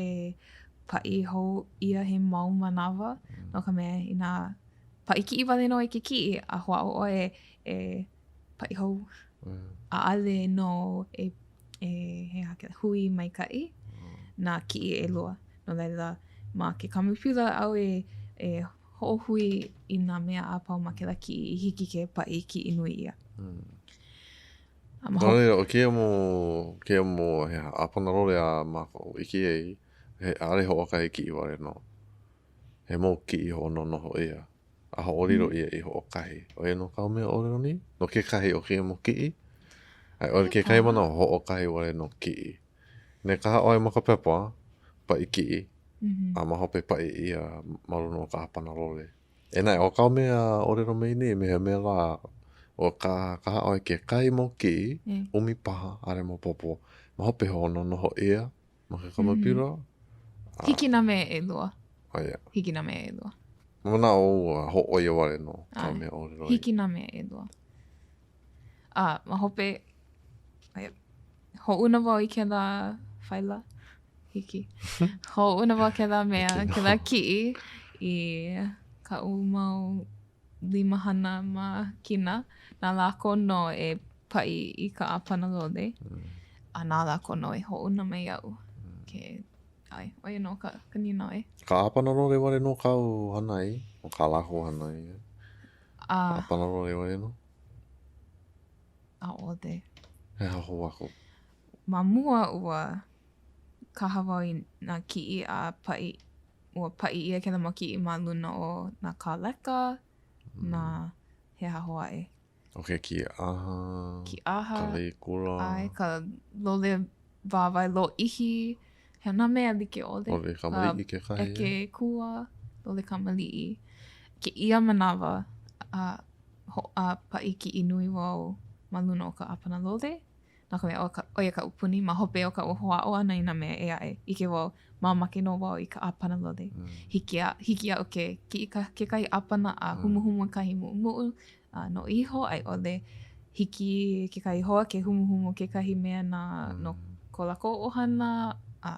paʻi hou ʻia he mau manawa no ka mea inā paʻi kiʻi wale nō i ke kiʻi a hoʻāʻo ʻoe e paʻi hou. ʻAʻole nō e, e he aha kēlā, hui maikaʻi nā kiʻi ʻelua. No laila, ma ke kamepiula au e, e hoʻohui i nā mea a pau ma kēlā kiʻi i hiki ke paʻi kiʻi nui ʻia. Mm. A ma hope... ʻO kēia mau, kēia mau he aha, ʻāpana lole a mākou ʻike ai, he ʻaʻole hoʻokahi kiʻi wale nō. He mau kiʻi hoʻononoho ʻia a hoʻolilo ʻia i hoʻokahi. ʻO ia nō kāu mea ʻōlelo nei? No kekahi o kēia mau kiʻi? A i ʻole kekahi manawa hoʻokahi wale nō kiʻi. Me kaha ʻoe ma ka pepa, paʻi kiʻi, a ma hope paʻi ʻia ma luna o ka ʻāpana lole. E naʻe, ʻo kāu mea ʻōlelo mai nei, me he mea lā, ua kaha ʻoe kekahi mau kiʻi, ʻumi paha, ʻaʻole maopopo. Ma hope hoʻononoho ʻia Ma ke kamepiula? Mm. Hiki nā mea ʻelua. Oh, yeah. Hiki nā mea ʻelua. Manaʻo ua hōʻoia wale nō ka mea ʻōlelo. Hiki nā mea ʻelua. A ma hope, hoʻouna wau i kēlā faila. Hiki. Hoʻouna wau kēlā mea, kēlā kiʻi i kaʻu mau limahana ma Kina, na lākou nō e paʻi i ka ʻāpana lole, mm. a na lākou nō e hoʻouna mai iaʻu. Mm. Ke, ʻae, ʻo ia nō ka, ka nīnau e. Ka ʻāpana lole wale nō kāu hana ai, ʻo kā lākou hana ai. A. ʻāpana lole wale nō? ʻAʻole. He aha hou aku? Ma mua ua kaha wau i nā kiʻi a paʻi ua paʻi ʻia kēlā mau kiʻi ma luna o nā kāleka, mm. nā he aha hou aʻe. ʻO ke kīʻaha. Kīʻaha. Ka lei kula. ʻAe, ka lole wāwae lōʻihi. He nā mea like ʻole. Lole kamaliʻi kekahi. ʻEke kua, lole kamaliʻi. Kēia manawa, a, ho, a paʻi kiʻi nui wau ma luna o ka ʻāpana lole. No ka mea, ʻo ka, ʻo ia kaʻu puni ma hope o kaʻu hoʻāʻo ʻana i nā mea ʻē aʻe. ʻIke wau, mamake nō wau i ka ʻāpana lole. Mm. Hiki, a, hiki iaʻu ke kiʻi ka, kekahi ʻāpana a mm. humuhumu i kahi muʻumuʻu a noʻu iho, a i ʻole. Hiki kekahi hoa ke humuhumu kekahi mea na no ko lākou ʻohana, a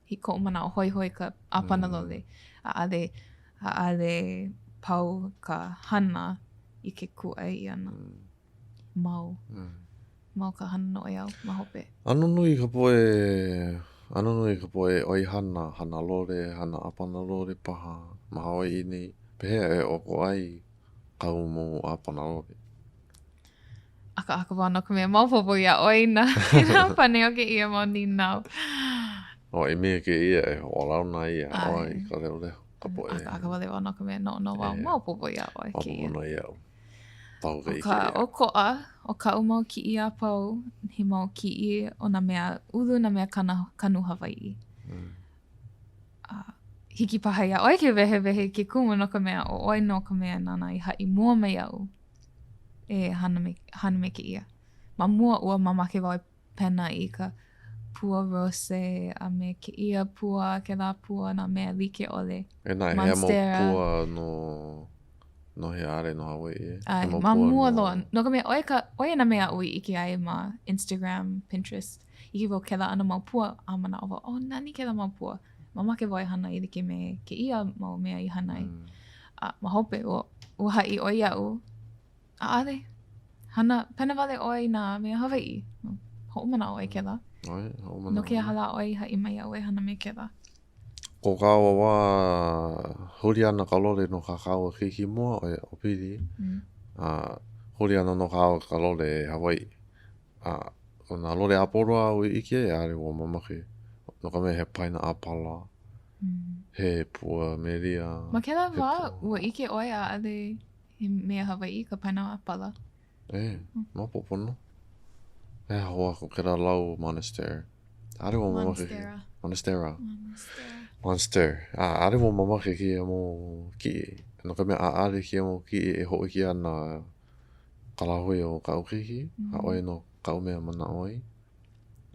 i koʻu manaʻo hoihoi ka ʻāpana lole. ʻAʻale, ʻaʻale pau ka hana i ke kūʻai ʻana. Mau. Mau ka hana noʻeau ma hope. ʻAno nui ka poʻe, ʻano nui ka poʻe ʻoihana, hana lole, hana ʻāpana lole paha ma Hawaiʻi nei. Pehea e ʻokoʻa ai kāu mau ʻāpana lole? ʻAkaʻaka wau no ka mea maopopo iā ʻoe nā pane o kēia mau nīnau. ʻO i mea kēia e hoʻolauna ai iā ʻoe i ka lehulehu, ka poʻe. ʻAkaʻaka wale wau no ka mea noʻonoʻo wau maopopo iā ʻoe kēia. Maopopo nō iaʻu. Pau ka ʻike. ʻO ka ʻokoʻa o kaʻu mau kiʻi a pau, he mau kiʻi o nā mea ulu, nā mea kanu Hawaiʻi. Mm. A hiki paha iā ʻoe ke wehewehe i ke kumu no ka mea ʻo ʻoe nō ka mea nāna i haʻi mua mai iaʻu e hana me, hana me kēia. Ma mua ua mamake wau e pena i ka pua rose a me kēia pua, kēlā pua, nā mea like ʻole. E nā, he mau pua no, no hea ʻaʻole no Hawaiʻi. ʻAe, ma mua loa. No ka mea, ʻo ia ka, ʻo ia nā mea aʻu i ʻike ai ma Instagram, Pinterest. ʻIke wau kēlā ʻano mau pua, a manaʻo wau, oh, nani kēlā mau pua. Mamake wau e hana i like me kēia mau mea i hana ai. Mm. A ma hope, ua, ua haʻi ʻoe iaʻu, ʻaʻale, hana, pena wale ʻoe i nā mea Hawaiʻi. Hoʻomanaʻo ʻoe kēlā. ʻAe, hoʻomanaʻo. No ke aha lā ʻoe i haʻi mai iaʻu e hana me kēlā? Ko kāua wā huli ana ka lole no kā kāua keiki mua, ʻo ia ʻo Pili. Mm. A huli ana nō kāua ka lole Hawaiʻi. A ʻo nā lole a pau loa aʻu i ʻike ai, ʻaʻole ua mamake. No ka mea, he paina ʻāpala, he pua melia. Ma kēlā wā, ua ʻike ʻoe ʻaʻole he mea Hawaiʻi ka paina ʻāpala? ʻE, maopopo nō. He aha hou aku kēlā lau monster. ʻAʻole wau mamake. Monstera. Monstera. Monstera. Monster. A, ʻaʻole wau mamake kēia mau kiʻi. No ka mea, ʻaʻole kēia mau kiʻi e hōʻike ana ka lāhui o kaʻu keiki, a ʻo ia nō kaʻu mea manaʻo ai.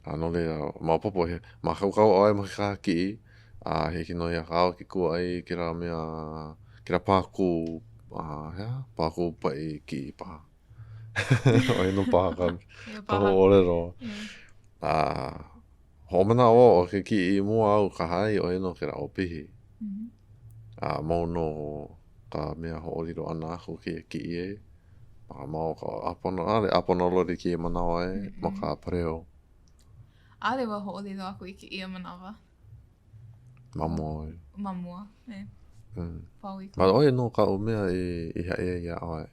A no laila, maopopo he mākaukau ʻoe ma ke kiʻi, a hiki nō iā kāua ke kūʻai i kēlā mea, kēlā pākū, a he aha? Pākū paʻi kiʻi paha. ʻO ia nō paha ka, ka huaʻōlelo. A hoʻomanaʻo wau ʻo ke kiʻi mua aʻu i kaha ai, ʻo ia nō kēlā ʻopihi. A mau nō ka mea hoʻolilo ʻana aku kēia kiʻi e. A ma o ka ʻāpana, ʻaʻole ʻāpana lole kēia manawa e, ma ka pareo. ʻAʻole wau hoʻolilo aku i kēia manawa. Ma mua. Ma mua, e. Mm. Pau i ka. Ma ʻo ia nō kaʻu mea i, i haʻi ai iā ʻoe.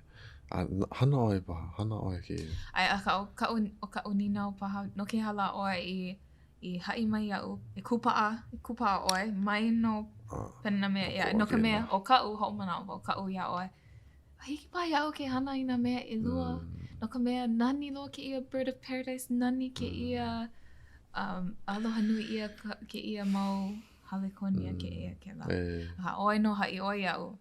A hana ʻoe paha, hana ʻoe kēia. ʻAe, akā ʻo kaʻu, ʻo kaʻu nīnau paha, no ke aha lā ʻoe i i haʻi mai iaʻu, e kūpaʻa, e kūpaʻa ʻoe, mai nō pena nā mea ʻē aʻe. No ka mea, ʻo kaʻu hoʻomanaʻo wau, kaʻu iā ʻoe, a hiki paha iaʻu ke hana i nā mea ʻelua, mm. no ka mea, nani loa kēia bird of paradise, nani kēia um, aloha nui ʻia kēia mau halekonia mm. kēia kēlā. A ʻoe nō haʻi ʻoe iaʻu,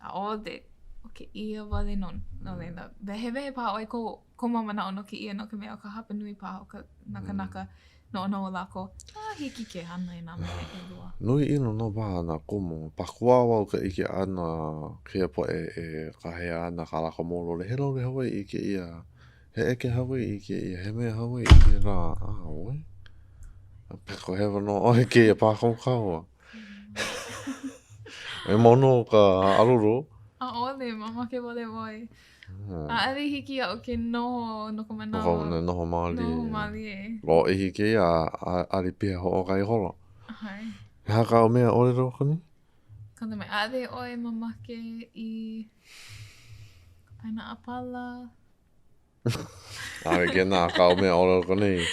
ʻaʻole, ʻo kēia wale nō. No laila, wehewehe paha ʻoe kou, kou mau manaʻo no kēia, no ka mea, ʻo ka hapa nui paha o ka, nā kānaka, noʻonoʻo lākou, a hiki ke hana i nā mea ʻelua. Nui ʻino nō paha nā kumu. Pakuā wau ka ʻike ʻana kēia poʻe e kāhea ana kā lākou mau lole, he lole Hawaiʻi kēia, he ʻeke Hawaiʻi kēia, he mea Hawaiʻi kēlā, ʻaʻole. Peko hewa nō ʻoe kēia pākaukau. E mau nō ka haʻalulu. ʻAʻole, mamake wale ʻoe. ʻAʻole hiki iaʻu ke noho no ka manawa. No noho mālie. Noho mālie. Lōʻihi kēia ʻali piha hoʻokahi hola. ʻAe. He aha kāu mea ʻōlelo aku nei? Kona mai, ʻaʻole ʻoe mamake i ka paina ʻāpala. ʻAʻole kēnā kāu mea ʻōlelo aku nei.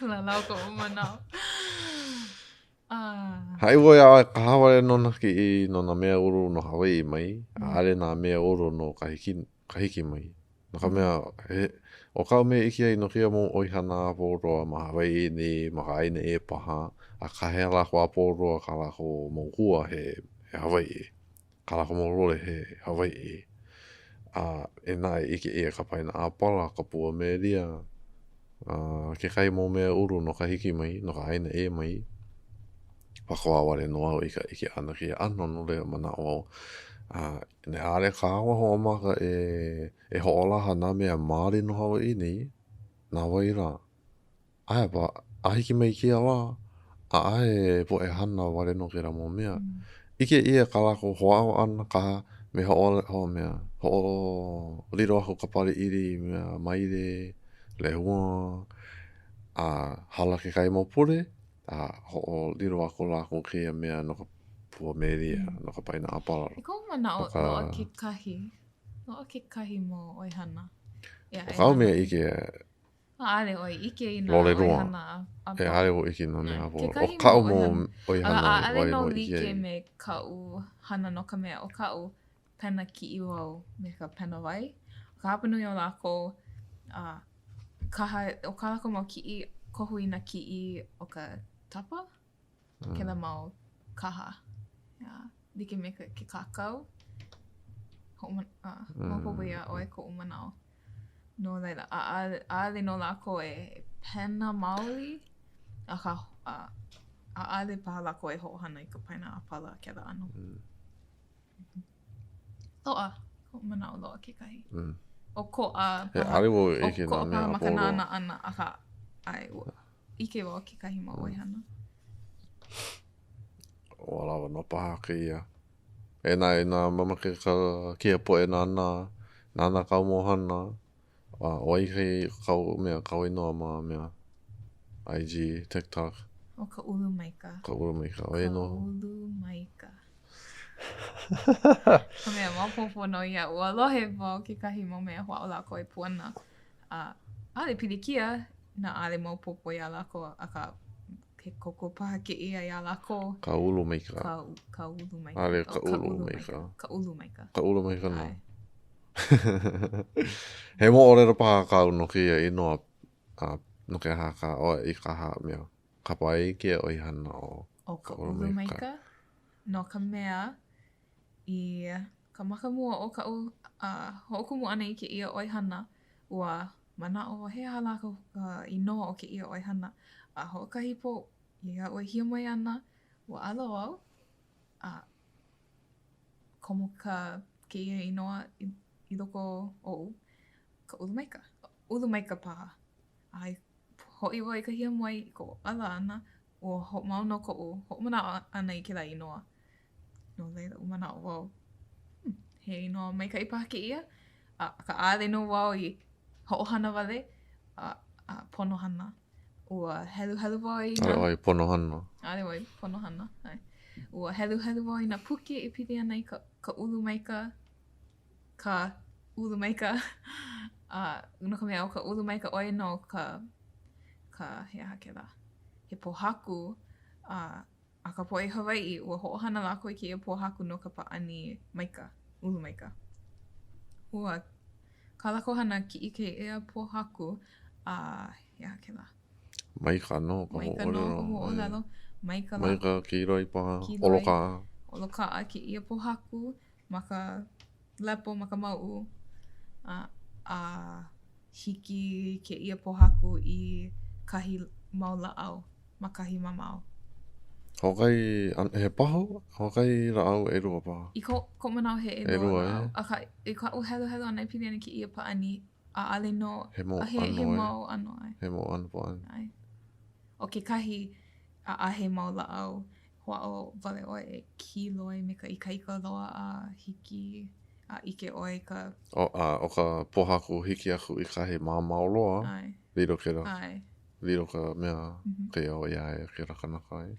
Lalau koʻu manaʻo. Haʻi wau iā ʻoe, kaha wale nō nā kiʻi no nā mea ulu no Hawaiʻi mai, ʻaʻole nā mea ulu no Kahiki, Kahiki mai. No ka mea, he, ʻo kaʻu mea i ʻike ai no kēia mau ʻoihana a pau loa ma Hawaiʻi nei, ma ka ʻāina ʻē paha, a kāhea lākou a pau loa kā lākou mau hua he, he Hawaiʻi. Kā lākou mau lole he Hawaiʻi. A inā e ʻike ʻia ka paina ʻāpala, ka pua melia, a kekahi mau mea ulu no Kahiki mai, no ka ʻāina ʻē mai, pakuā wale nō au i ka ʻike ʻana kēia ʻano no laila manaʻo au. A ʻaʻole kāua hoʻomaka e e hoʻolaha nā mea maoli no Hawaiʻi nei, na wai lā? Aia pa, a hiki mai kēia lā, ʻaʻahe poʻe hana wale nō kēlā mau mea. ʻIke ʻia kā lākou hoʻāʻo ʻana ka me hoʻo ho mea, hoʻolilo aku ka pali ʻili i mea maile, lehua, a hala kekahi mau pule, a hoʻolilo aku lākou kēia mea no ka pua melia, no ka paina ʻāpala. I koʻu manaʻo, loaʻa kekahi, loaʻa kekahi mau ʻoihana. ʻO kaʻu mea ʻike, ʻAʻole ʻoe ʻike i nā ʻoihana a pau. ʻAʻole wau ʻike i nā mea a pau. ʻO kaʻu mau ʻoihana ʻaʻole nō like me kaʻu hana no ka mea ʻo kaʻu pena kiʻi wau me ka pena wai. ʻO ka hapanui o lākou, a kaha, ʻo kā lākou mau kiʻi, kohu i nā kiʻi o ka tapa. Kēlā mau kaha. Yeah. Like me ke, ke kākau. Hoʻoman, uh, maopopo iā ʻoe koʻu manaʻo. No laila, ʻaʻale, ʻaʻale nō lākou e pena maoli, akā, uh, ʻaʻale paha lākou e hoʻohana i ka paina ʻāpala kēlā ʻano. Mm. Loaʻa, koʻu manaʻo loaʻa kekahi. Mm. ʻOkoʻa paha. ʻAʻole wau e ʻike nā mea a pau loa. Ma ka nānā ʻana, akā, ʻae, ua ʻike wau kekahi mau ʻoihana. Ua lawa nō paha kēia. E nā, e nā mamake ka kēia poʻe nānā, nānā kāu mau hana, a ʻo wai ke kāu mea, kāu inoa ma mea, IG, TikTok? ʻO ka ulu maika. Ka ulu maika, ʻo ia nō. Ka ulu maika. Ka mea maopopo nō iaʻu, ua lohe wau kekahi mau mea hoʻāʻo lākou e puana. A ʻaʻole pilikia, na ʻaʻole maopopo iā lākou, akā he kōkua paha kēia iā lākou. Ka ulu maika. Ka, ka ulu maika. ʻAʻole ka ulu maika. Ka ulu maika. Ka ulu maika nō. He moʻolelo paha kāu no kēia inoa, a no ke aha kā ʻoe i kaha mea kapa ai kēia ʻoihana ʻo ʻO ka ulu maika. No ka mea, i ka makamua o kaʻu uh, hoʻokumu ʻana i kēia ʻoihana, ua manaʻo he aha lā ka uh, inoa o kēia ʻoihana. A hoʻokahi pō, iaʻu e hiamoe ana, ua ʻalo au, a komo ka kēia inoa i, i loko oʻu, ka ulu maika. Ulu maika paha. A i hoʻi wau i ka hiamoe i koʻu ala ʻana, ua hoʻomau nō koʻu hoʻomanaʻo ʻana i kēlā inoa. No laila, ua manaʻo wau, hmm, he inoa maikaʻi paha kēia. A, akā ʻaʻole nō wau i hoʻohana wale a, a pono hana. Ua heluhelu wau i nā... ʻAʻole ʻoe i pono hana. ʻAʻole wau i pono hana. ʻAe. Ua heluhelu wau i nā puke e pili ana i ka, ka ulu maika, ka ulu maika. A, no ka mea, ʻo ka ulu maika ʻo ia nō ka, ka, he aha kēlā? He pōhaku, a, a ka poʻe Hawaiʻi, ua hoʻohana lākou i kēia pōhaku no ka pāʻani maika, ulu maika. Ua kā lākou hana kiʻi kēia pōhaku, a he aha kēlā? Maika nō ka Maika nō ka huaʻōlelo. Maika lā. Maika, kīloi paha, Kīloi. ʻolokaʻa. ʻOlokaʻa kēia pōhaku ma ka lepo, ma ka mauʻu, a, a hiki kēia pōhaku i kahi mau lāʻau ma kahi mamao. Hoʻokahi, he pahu? Hoʻokahi lāʻau, ʻelua paha. I ko, koʻu manaʻo he ʻelua ʻelua, lāʻau. eh? Akā, i kaʻu heluhelu ʻana e pili ana i kēia pāʻani, ʻaʻole nō, He mau he, he ʻano, eh? mau ʻano, ʻae. He mau ʻano pāʻani. ʻAe. ʻO kekahi, ʻaʻahe mau lāʻau hoʻāʻo wale ʻoe e kīloi me ka ikaika loa a hiki a ʻike ʻoe i ka. ʻO, a, ʻo ka pōhaku hiki aku i kahi mamao loa, ʻAe. lilo kēlā. ʻAe. Lilo ka mea, mm -hmm. kēia ʻo iā ia kēlā kanaka ai.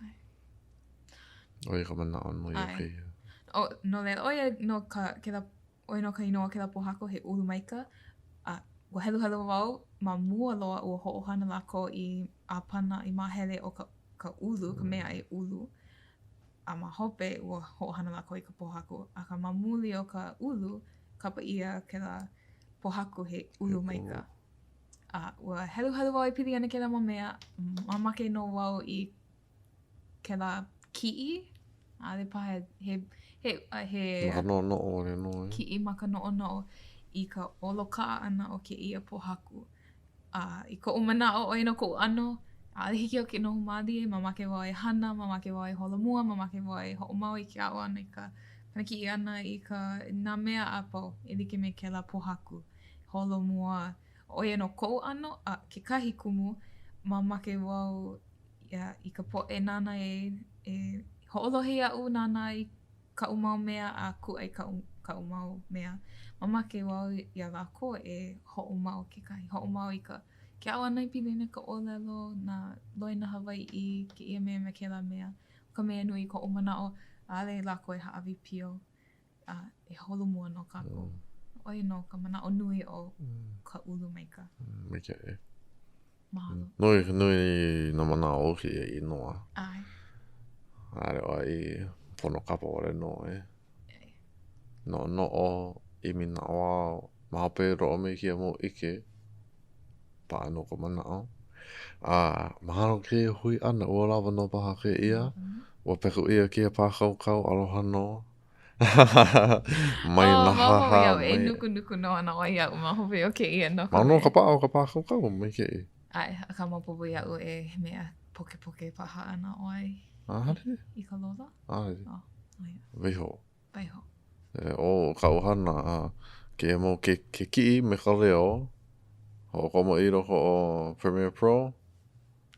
ʻAe. ʻO ia ka manaʻo nui o kēia. ʻO, no laila, ʻo ia nō ka, kēlā ʻo ia nō ka inoa o kēlā pōhaku he ulu maika, a ua heluhelu wau ma mua loa ua hoʻohana lākou i ʻāpana i māhele o ka, ka ulu, ka mea e ulu, a ma hope ua hoʻohana lākou i ka pōhaku. Akā ma muli o ka ulu, kapa ʻia kēlā pōhaku he ulu maika. A ua heluhelu wau e pili ana kēlā mau mea, mamake nō wau i kēlā kiʻi, ʻaʻole paha he, he, he. Ma ka noʻonoʻo wale nō. Eh? Kiʻi ma ka noʻonoʻo i ka ʻolokaʻa ʻana o kēia pōhaku. A i koʻu manaʻo, ʻo ia nō koʻu ʻano, ʻaʻole hiki iaʻu ke noho mālie, mamake wau e hana, mamake wau e holomua, mamake wau e hoʻomau i ke aʻo ʻana i ka. Hana kiʻi ʻana i ka, nā mea a pau e like me kēlā pōhaku. Holomua, ʻo ia nō koʻu ʻano a kekahi kumu, mamake wau ia, i ka poʻe nāna e, e hoʻolohe iaʻu, nānā i kaʻu mau mea a kūʻai kaʻu, kaʻu mau mea. Mamake wau iā lākou e hoʻomau kekahi, hoʻomau i ka, ke aʻo ʻana i pilina ka ʻōlelo, nā loina Hawaiʻi, kēia mea me kēlā mea. ʻO ka mea nui i koʻu manaʻo, ʻaʻole lākou e hāʻawi pio a e holomua nō kākou. Mm. ʻO ia nō ka manaʻo nui o mm. ka ulu maika. Mm, maikaʻi. Mahalo. Nui, nui nā manaʻo o kēia inoa. ʻAe. ʻAʻole ʻoe i pono kapa wale nō e. Noʻonoʻo, ʻimi naʻauao, ma hope loa me kēia mau ʻike, paʻa nō ka manaʻo. A mahalo kēia hui ʻana, ua lawa nō paha kēia. Ua peku ʻia kēia pākaukau, aloha nō. Mai oh, nāhāhā mai. E nukunuku nō ana ʻoe iaʻu ma hope o kēia no ka mea. Mau nō ka paʻa o ka pākaukau, maikaʻi. ʻAe, akā maopopo iaʻu e mea pokepoke paha ana ʻoe. ʻAʻole. I ka lola? ʻAʻole. Oh, oh ia. Waiho. Waiho. E, ʻo kaʻu hana, a kēia mau ke, ke kiʻi me ka leo, hoʻokomo i loko o Premiere Pro,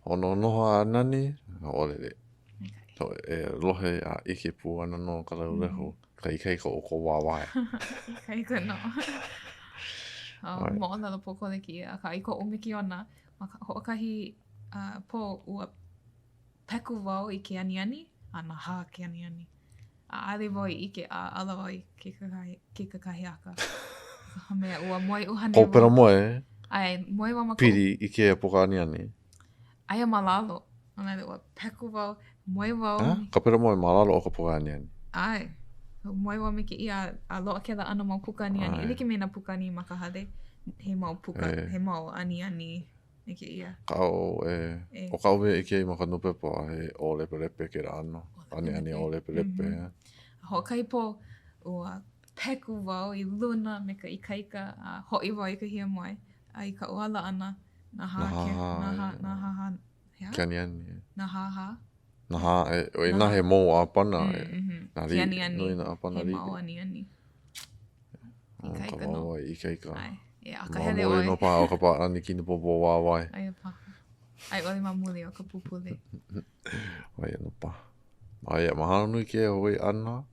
hoʻonohonoho a nani, hoʻolele. So, e lohe a ʻike pū ana nō ka lehulehu, mm. ka ikaika o ko wāwae. ikaika nō. Oh, moʻolelo pōkole kēia, akā i koʻu mikiona, ma ka hoʻokahi uh, pō ua peku wau i ke aniani, a nahā ke aniani. A ʻaʻole wau i ʻike a ala wau i ke kakahi, ke kakahiaka. Ka mea, ua moe ʻuhane wau. Kou pela moe. ʻAe, moe wau ma koʻu. Pili i kēia puka aniani. Aia ma lalo. No laila, ua peku wau, moe wau. A, ka pela moe ma lalo o ka puka aniani. ʻAe. Moe wau me kēia, a loaʻa kēlā ʻano mau puka aniani. E like me nā puka aniani ma ka hale, he mau puka, he mau aniani. Me kēia. Kaʻu e, e. ʻO kaʻu mea ʻike ai ma ka nūpepa, he ʻōlepelepe kēlā ʻano. Aniani ʻōlepelepe. Mm -hmm. Hoʻokahi pō, ua peku wau i luna me ka ikaika a hoʻi wau i ka hiamoe. A i kaʻu ala ʻana, nahā, nahā, nahā, nahā, he aha? Ke aniani. Nahāhā. Nahā, e, inā he mau ʻāpana. Mm -hmm. Nā li, aniani. Nui nā ʻāpana He mau aniani. Ikaika nō. Ka wāwae ikaika. ʻAe. E akahele ʻoe. Ma muli nō paha o ka pāʻani kinipōpō wāwae. Aia paha. A i ʻole ma muli o ka pupule. ʻO ia nō paha. Aia, mahalo nui kēia hui ʻana.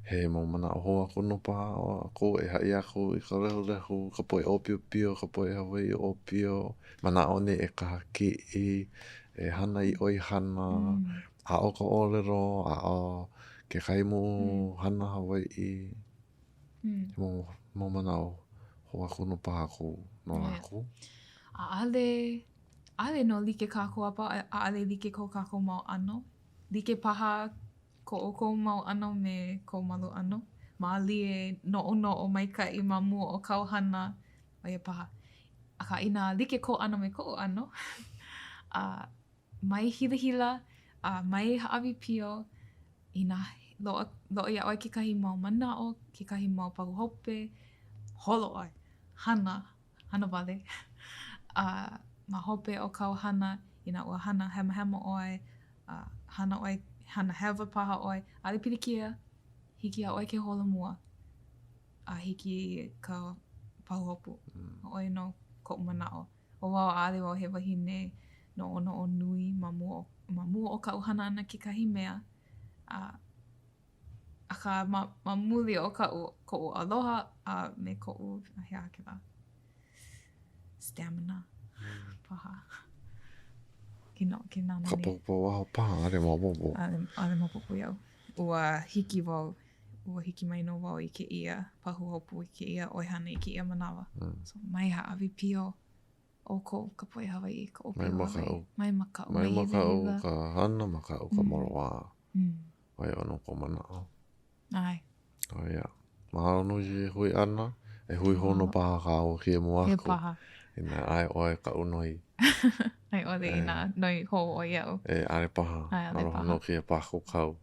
He mau manaʻo hou aku nō paha o kou e haʻi aku i ka lehulehu, ka poʻe ʻōpiopio, ka poʻe Hawaiʻi ʻōpio, manaʻo nei e kaha kiʻi, e hana i ʻoihana, aʻo ka ʻōlelo, aʻo kekahi mau hana Hawaiʻi. He mau, mau manaʻo hou aku nō paha kou no lākou. ʻAʻole, ʻaʻole nō like kākou a pau, ʻaʻole like ko kākou mau ʻano. Like paha ko ʻoukou mau ʻano me ko Malu ʻano. Mālie, noʻonoʻo maikaʻi ma mua o kāu hana, ʻo ia paha. Akā, inā like kou ʻano me koʻu ʻano, a mai hilahila, a mai hāʻawi pio, inā loaʻa, loaʻa iā ʻoe kekahi mau manaʻo, kekahi mau pahuhopu, holo ʻoe, hana, hana wale. A ma hope o kāu hana, inā ua hana hemahema ʻoe, a hana ʻoe, hana hewa paha ʻoe, ʻaʻole pilikia, hiki iā ʻoe ke holomua a hiki ka pahuhopu. ʻO ia nō koʻu manaʻo. ʻO wau, ʻaʻole wau he wahine noʻonoʻo nui ma mua o, ma mua o kaʻu hana ʻana kekahi mea. A, akā, ma, ma muli o kaʻu, koʻu aloha a me koʻu, he aha kēlā? Stamina paha. Ke no, ke nānā Ka paukapau paha, ʻaʻole maopopo. ʻAʻole, ʻaʻole maopopo iaʻu. Ua hiki wau, ua hiki mai nō wau i kēia pahuhopu, i kēia ʻoihana, i kēia manawa. Mm. So, mai hāʻawi pio ʻoukou, ka poʻe Hawaiʻi, ka ʻōpio Mai makaʻu. Mai makaʻu. Mai makaʻu ka hana, makaʻu ka mm. moloā. Mm. ʻO ia nō koʻu manaʻo. ʻAe. ʻO ia. Mahalo nui i hui ʻana. E hui hou nō paha kāua kēia mua aku. E paha. Inā ʻae ʻoe kaʻu noi. A i ʻole inā noi hou ʻoe iaʻu. E, ʻaʻole paha. ʻAʻole paha. Aloha nō kēia pākaukau.